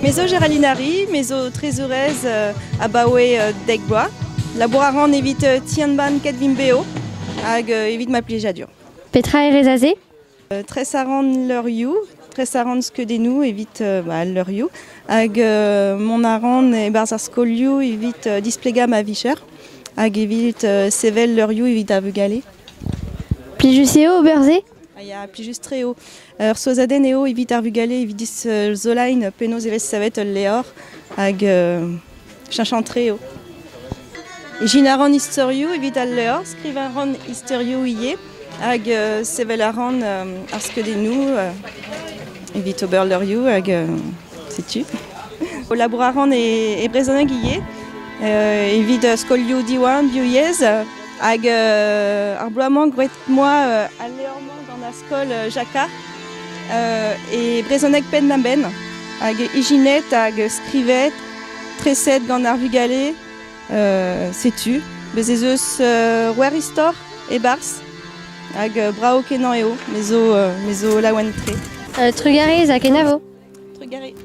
Me zo Géraldine Harry, me zo trezourez abaoe dek bloaz. Labour a ran evit ti-embann Kedvimbeo hag evit ma plijadur. Petra e rez aze? Tres a ran leurioù, tres a ran skeudennoù evit ba, al leurioù hag mont a ran e-barzh ar skolioù evit displegañ ma vicher hag evit sevel leurioù evit ar vugale. Plijus eo ober se? Ah ya, plijus-tre eo. Ur souezhadenn eo evit ar vugale evit dizoloiñ penaos e vez savet ul levr hag cheñchañ-tre eo. Ijinañ a ran istorioù evit al levr, skrivañ a ran istorioù ivez hag sevel a ran ar skeudennoù evit ober levrioù hag setu. Labour a ran e brezhoneg ivez evit skolioù Diwan, Divyezh hag ar bloaz-mañ graet 'moa al levr-mañ gant ar skol Jacquard e brezhoneg penn-da-benn hag ijinet hag skrivet, treset gant ar vugale, setu. Bez' ez eus c'hwec'h istor e-barzh hag brav-kenañ eo, me zo, me zo laouen-tre. Trugarez ha kenavo. Trugarez.